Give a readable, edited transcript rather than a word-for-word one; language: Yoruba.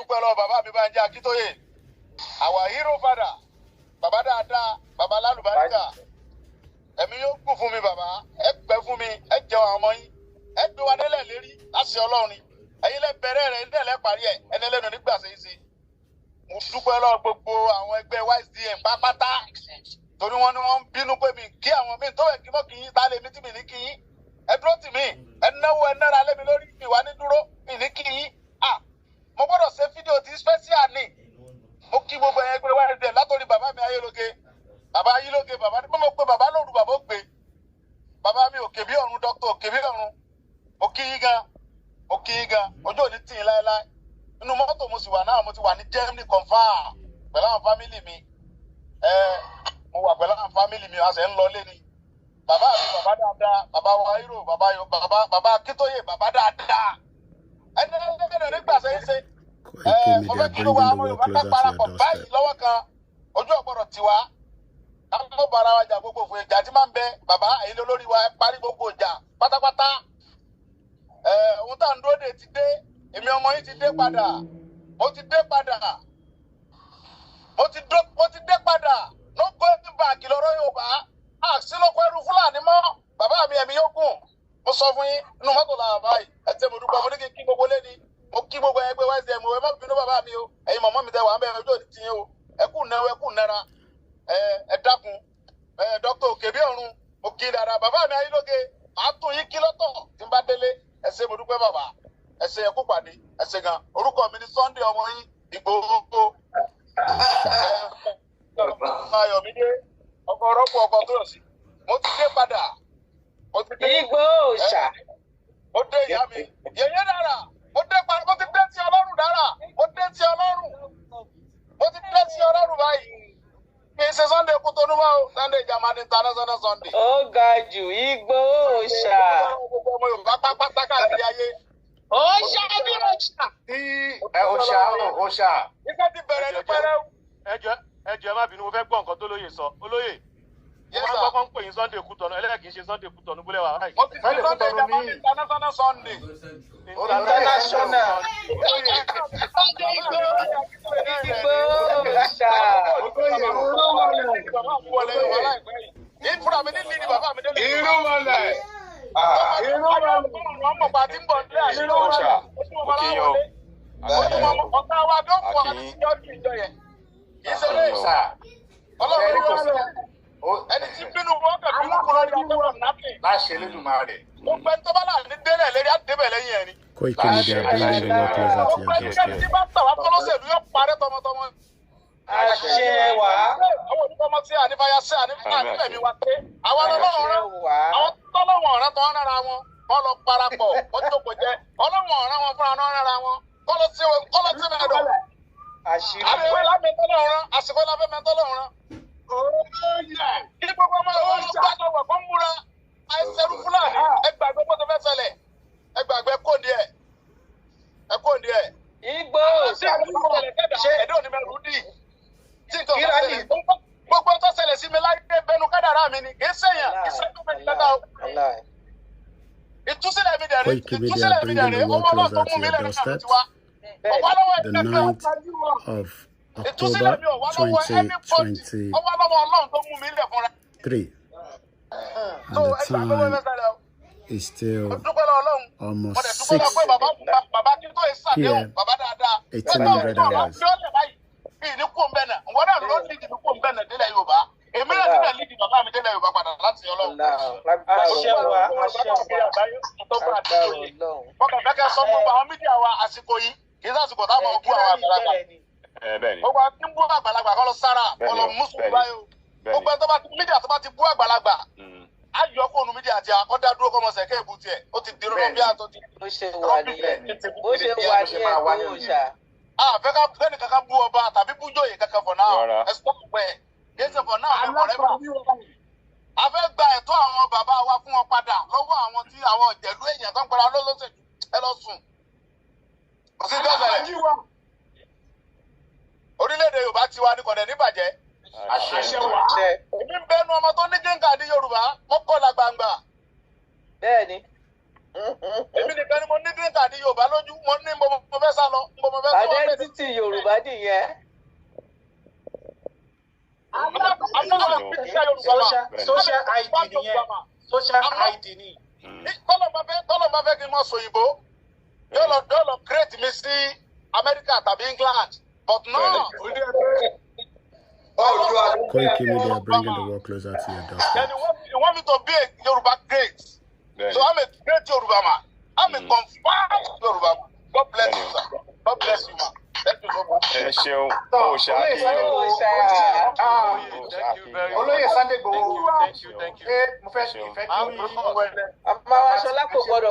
Dúpẹ́ lọ́wọ́ bàbá mi Bánjí Akíntóyè, our hero father, bàbá dáadáa, bàbá lálùbáríkà. Ẹ̀mí yóò kún fún mi bàbá, ẹ pẹ́ fún mi, ẹ jẹun àwọn ọmọ yín, ẹ gbé wa délẹ̀ lérí láti Ọlọ́run ni. Ẹ̀yin lẹ bẹ̀rẹ̀ rẹ̀, ilé lẹ parí ẹ̀, ẹni lẹ́nu nígbà ṣe é ṣe. Mo dúpẹ́ lọ́wọ́ gbogbo àwọn ẹgbẹ́ YSDM pátápátá, torí wọ́n ní wọ́n ń bínú pé mi kí àwọn míì tó ẹ̀ kí mọ́ kí yín tá lè mí tí mi ní kí yín. Ẹ dúró tì mí, ẹ náwó, ẹ nára lé mi lórí, mi wá ní dúró, mi ní kí yín. Ah, mo gbọ́dọ̀ ṣe fídíò tí special ni. Mo kí gbogbo ẹ̀yẹ ẹgbẹ́ YSDM látòrí bàbá mi Ayélóge, bàbá Ayélóge, bàbá ní mo pe bàbá lóru, bàbá ó gbé bàbá mi òkè bí ọ̀run, dókítà òkè bí ọ̀run. Mo kí yín gan, mo kí yín gan, ojú òní tì yín láéláé. Inú mọ́tò mo sì wà náà, mo ti wà ní Germany confam pẹ̀lú àwọn family mi. Ẹ mo wà pẹ̀lú àwọn family mi, a sì ń lọ lé ni. Bàbá mi, bàbá dáadáa, bàbá wa hero, bàbá yo, bàbá, bàbá Akíntóyè, bàbá dáadáa, ẹni ẹni nígbà sẹ́yìn ṣe. Koiki Mo Media, fẹ́ kí gbogbo bringing the àwọn world Yorùbá ká closer to your parapọ̀ báyìí doorstep. lọ́wọ́ kan. Ojú ọ̀gbọ́dọ̀ tiwa, ká mọ́ bara wa jà, gbogbo fún ìjà tí máa ń bẹ. Bàbá, èyí lórí wa, ẹ parí gbogbo ìjà pátápátá. Ohun tá à ń dúró dè ti dé. Èmi ọmọ yín ti dé padà, mo ti dé padà, mo ti dé padà. No going back lọ́rọ̀ Yorùbá, àṣìlọ́kọ̀ ẹrú Fúlàní mọ́. Bàbá mi, ẹ̀mí yóò gùn. Mo sọ fún yín, inú mọ́tò làwọn báyìí. Ẹ tẹ́, mo dúpẹ́. Mo ní kí n kí gbogbo lé ní, mo kí gbogbo ẹgbẹ́ YSDM. Ẹ má bínú bàbá mi o, ẹ̀yin mọ̀mọ́ mi tẹ wà ń bẹ, ọjọ́ òní ti yín o. Ẹ kú náwó, ẹ kú nára, ẹ ẹ dákun. Ẹ dókítà òkè bí ọ̀run, mo kí dáadáa. Bàbá mi Ayélóge, màá tún yín kí lọ́tọ̀ tí n bá délé. Ẹ ṣé, mo dúpẹ́ bàbá, ẹ ṣé, ẹ kú pàdé, ẹ ṣé gan. Orúkọ mi ní Sunday ọmọ yín Ìgbòho Ayọ̀mídé, ọkọ̀ ọ̀rọ̀pọ̀ ọkọ̀ tó yọ̀ sí. Mo ti dé padà, mo ti dé. Ìgbòho òòṣà. Mo dé, ìyá mi yẹyẹ dára, mo dé padà, mo ti dé sí Ọlọ́run dára, mo dé sí Ọlọ́run, mo ti dé sí Ọlọ́run báyìí. Kì í ṣe Sunday Kútọ́nù mọ́ o, Sunday Jamani International Sunday. Ó ga jù, Ìgbòho òòṣà. Gbogbo ọmọ Yorùbá pápátá káàkiri ayé. Òòṣà bí òòṣà. Tí ẹ òòṣà òòṣà. Iṣẹ́ ti bẹ̀rẹ̀ ní pẹrẹu. Ẹ jọ̀ọ́, ẹ jọ̀ọ́, ẹ má bínú, mo fẹ́ gbọ́ nǹkan tó lóye sọ. Olóyè, mo Yes, máa ń sir. gbọ́ kọ́ ń pè yín Sunday Kútọ̀nù, ẹlẹ́yà kì í ṣe Sunday Kútọ̀nù bólẹ̀ wà báyìí. Mo ti ṣe Sunday Sunday Kútọ̀nù Jamani ní. International Sunday. International. Sunday Ìgbòho. Ìgbòho òòṣà. Bàbá mi wọlé Yorùbá láìpẹ́ yìí. Ìfúra mi ní lídì bàbá mi délé. Irúnmọlẹ̀. Irúnmọlẹ̀. Wọ́n mọ̀ pa tí ń bọ̀ nílé àṣírí. Òòṣà. Mo kí yín o. Ọ̀gá wa tó fún wa ní ọdún ìjọ yẹn. Kì í ṣe lé. Òòṣà. Ọlọ́run ló wà. Ó- Ẹni tí bínú wọn kàn bínú kúrò ní akẹ́kọ̀ọ́ nàbì. Láṣẹ Elédùmarè. Gbogbo ẹni tó bá láàrin délẹ̀ lérí á débẹ̀ lẹ́yìn ẹni. Koiki Media, bringing the world closer to Gbogbo your ẹnikẹ́ni tí doorstep. bá tà wá fọlọ́sẹ̀lú yóò parẹ́ tọmọtọmọ. Àṣẹ wá. Àwọn onífọmọ sí ànífàyà sí ànífẹ̀mí wa pé àwọn ọlọ́run Àṣẹ rán wá. àwọn tọ́lọ́wọ̀n ọ̀rán tó ń rárá wọn kọ́ lọ parapọ̀, wọ́n jókòó jẹ́ ọlọ́wọ̀n ọ̀rán wọn fúnra náà rárá wọn kọ́ lọ sí mẹ́dọ̀. Àṣírí. Àsìkò láfẹ́ tọ́lọ́run rán, àsìkò láfẹ́ mẹ́tọ́lọ́run rán. Kí gbogbo ọmọ ìwọ lọ gbàgbọ́ wọ̀ kó múra àìsẹ̀rú Fúlàní. Ẹ gbàgbé bó ti fẹ́ ṣẹlẹ̀, ẹ gbàgbé kóńdé ẹ, ẹ kóńdé ẹ. Ìgbòho òòṣà. Ṣé ẹ̀dọ́ òní mẹ́rù dì tí nǹkan bá Kíra ni? ṣẹlẹ̀, gbogbo tó ṣẹlẹ̀ sí mi láyé bẹnu kádàrá mi ni, kì í ṣèyàn, kì í ṣe tó mẹ́rin lẹ́ta o. Wàláì. Ìtúsílẹ̀ mi dẹ̀ rí, Koiki Media, ìtúsílẹ̀ mi dẹ̀ bringing rí, the ọmọ world Ọlọ́run tó closer mú to mi your lẹ́nu náà ló doorstep. ti wá. Ọwọ́ lọ́wọ́ The ẹgbẹ́ 9th of ìtúsílẹ̀ October mi ò wá lọ́wọ́ anybody, 2023. ọwọ́ lọ́wọ́ Ọlọ́run tó mú mi lẹ̀ fúnra. And So the ẹ gbàgbé wọ́n time fẹ́ ṣẹlẹ̀ o. is still Mo dúpẹ́ lọ́wọ́ Ọlọ́run. almost Mo dẹ̀ dúpẹ́ lọ́wọ́ pé 6 bàbá bàbá kí tó yẹ sàdéhùn p.m. bàbá dáadáa. 1800 hours. Lọ́lẹ̀ báyìí mi ní kó ń bẹ̀ náà, wọ́n náà ló lídìí mi kó ń bẹ̀ náà délẹ̀ Yorùbá. Èmi náà ti dẹ̀ lídìí bàbá mi délẹ̀ Yorùbá padà láti Ọlọ́run. Àṣẹ wá. Àṣẹ wá. Agbára Ọlọ́run. Wọ́n kàn fẹ́ kẹ́ sọ gbogbo àwọn media wa, àsìkò yìí kì í sàsìkò táwọn bú àwọn àgbàlagbà. Ẹ bẹ́ẹ̀ ni. Gbogbo àwọn tí ń bú àgbàlagbà kọ́ lọ sára kọ́ lọ mùsùlùmí báyìí o. Gbogbo ẹni tó bá ti media tó bá ti bú àgbàlagbà, á yọ fóònù media àti àkọ́dá dúró kọ́ mọ̀sẹ̀ kéèbù tiẹ̀ ó ti di rọ́bì bí àtọ́ ti Bó ṣe wà nìyẹn. Bó ṣe wà Bó ṣe máa wá nìyẹn, Ìgbòho nìyẹn. òòṣà. Àfẹ́ ká kẹ́ni kankan bú ọba tàbí bú jòyè kankan for now. Rárá. Ẹ stop ẹ̀, kì í ṣe for now, ẹ forever. A fẹ́ gba ẹ̀tọ́ àwọn bàbá wa fún wọn padà lọ́wọ́ àwọn tí àwọn ìjẹ̀lú èèyàn tó ń pera lọ́lọ́sẹ̀lú. Ẹ lọ sùn, kò sí bí ọ̀sẹ̀ rẹ̀. Orílẹ̀-èdè Yorùbá tiwa ni, kọ̀dẹ̀ níbàjẹ́. Àṣẹ. Àṣẹ. Èmi ń bẹnu ọmọ tó ní green card Yorùbá mọ́kànlá gbangba. Bẹ́ẹ̀ni. Èmi nìkan ni mo ní green card Yorùbá lójú. Mo ní mo fẹ́ sá lọ, mo fẹ́ sá lọ. Identity Yorùbá nìyẹn. I'm not gonna speak Yorùbá ma. Social ID nìyẹn, social ID ni. Tọ́lọ̀ bá fẹ́ kí n mọ̀ sòyìnbó, yóò lọ create mi sí Amẹ́ríkà tàbí England, but no. Koiki Media, bringing the world closer to your Then doorstep. you want me to be a Yoruba great. So I'm a great Yoruba man. I'm a confirmed Yoruba man. God bless you, sir. God bless you, ma. Thank you so much. Ẹ ṣeun. Tọ́, Òòṣà olóyè kí Sunday yín o. Igboho. Òòṣà. Ah, Thank you very much. Olóyè Sunday Igboho. Thank you, thank you, thank you. Ṣé mo fẹ́ Ṣeun. ìfẹ́ kí Àmọ́ aṣọlá kò gbọ́dọ̀.